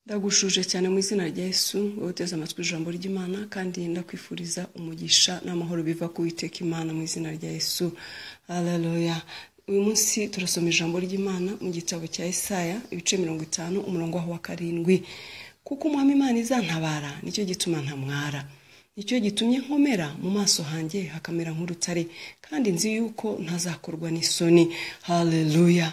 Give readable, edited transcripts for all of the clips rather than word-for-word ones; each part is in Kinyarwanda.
Ndagushuje cyane mu izina rya Yesu, wowe uteze amatwi ijambo ry'Imana, kandi ndakwifuriza umugisha n'amahoro biva ku Uwiteka Imana mu izina rya Yesu. Haleluya. Uyu munsi turasoma ijambo ry'Imana mu gitabo cya Isaya, ibice 50, umurongo wa 7. Kuko Umwami Imana izantabara, nicyo gituma ntamwara. Nicyo gitumye nkomera, mu maso hanjye hakamera nk'urutare, kandi nzi yuko ntazakorwa n'isoni. Haleluya.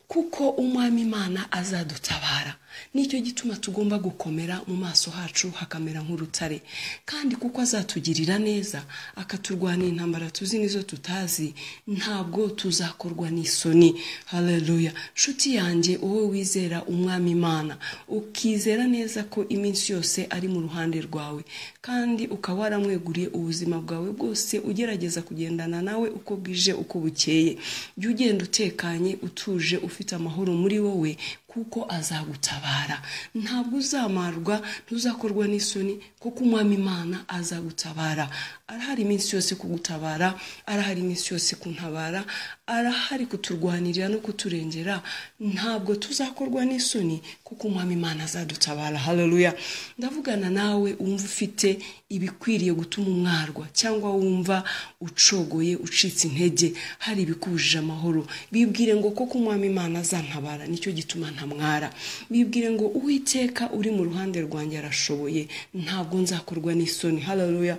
Kuko Umwami Imana azadutabara, nicyo gituma tugomba gukomera, mu maso hacu hakamera nk'urutare. Kandi kuko azatugirira neza, akaturwanira intambara tuzi n'izo tutazi, ntabwo tuzakorwa n'isoni. Haleluya. Nshuti yanjye, wowe wizera Umwami Imana, ukizera neza ko iminsi yose ari mu ruhande rwawe, kandi ukaba waramweguriye ubuzima bwawe bwose, ugerageza kugendana nawe uko bwije uko bukeye, jya ugenda utekanye, utuje, ufite amahoro muri wowe, kuko azagutabara. Ntabwo uzamarwa, ntuzakorwa n'isoni, kuko Umwami Imana azagutabara. Arahari iminsi yose kugutabara, arahari iminsi yose kuntabara, arahari kuturwanirira no kuturengera. Ntabwo tuzakorwa n'isoni, kuko Umwami Imana azadutabara. Haleluya. Ndavugana nawe wumva ufite ibikwiriye gutuma umwarwa, cyangwa wumva ucogoye, ucitse intege, hari ibikubujije amahoro. Bibwire ngo koko Umwami Imana azantabara, nicyo gituma ntamwara. Bibwire ngo Uwiteka uri mu ruhande rwanjye arashoboye, ntabwo nzakorwa n'isoni. Haleluya.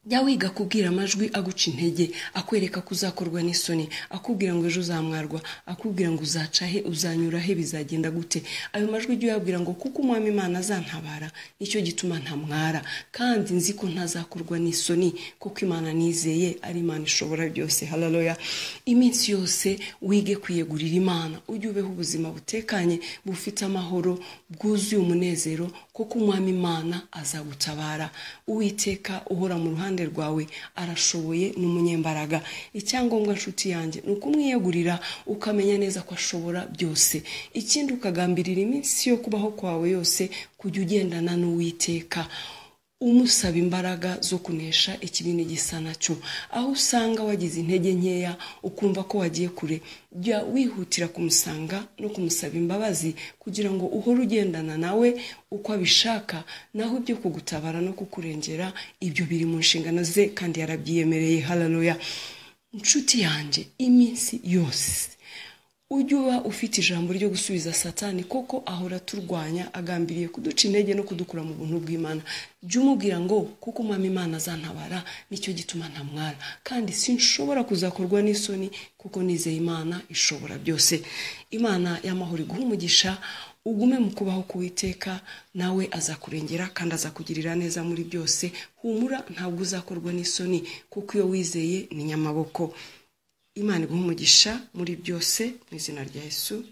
Jya wiga kubwira amajwi aguca intege, akwereka ko uzakorwa n'isoni, akubwira ngo ejo uzamwarwa, akubwira ngo uzaca he, uzanyura he, bizagenda gute. Ayo majwi ujye uyabwira ngo kuko Umwami Imana azantabara, nicyo gituma ntamwara, kandi nzi ko ntazakorwa n'isoni, kuko Imana nizeye ari Imana ishobora byose. Haleluya. Iminsi yose wige kwiyegurira Imana, ujye ubeho ubuzima butekanye, bufite amahoro, bwuzuye umunezero, kuko Umwami Imana azagutabara. Uwiteka uhora mu ruhande rwawe arashoboye, ni umunyembaraga. Icyangombwa nshuti yanjye ni ukumwiyegurira, ukamenya neza ko ashobora byose. Ikindi, ukagambirira iminsi yo kubaho kwawe yose kujya ugendana n'Uwiteka, umusaba imbaraga zo kunesha ikibi n'igisa nacyo. Aho usanga wagize intege nkeya, ukumva ko wagiye kure, jya wihutira kumusanga no kumusaba imbabazi, kugira ngo uhore ugendana nawe uko abishaka. Naho ibyo kugutabara no kukurengera, ibyo biri mu nshingano ze, kandi yarabyiyemereye. Haleluya. Nshuti yanjye, iminsi yose ujye uba ufite ijambo ryo gusubiza Satani, kuko ahora aturwanya agambiriye kuduca intege no kudukura mu buntu bw'Imana. Jya umubwira ngo kuko Umwami Imana azantabara, nicyo gituma ntamwara, kandi sinshobora kuzakorwa n'isoni, kuko nizeye Imana ishobora byose. Imana y'amahoro iguhe umugisha, ugume mu kubaho k'Uwiteka, nawe azakurengera kandi azakugirira neza muri byose. Humura, ntabwo uzakorwa n'isoni, kuko iyo wizeye ni nyamaboko. Imana iguhe umugisha muri byose mu izina rya Yesu.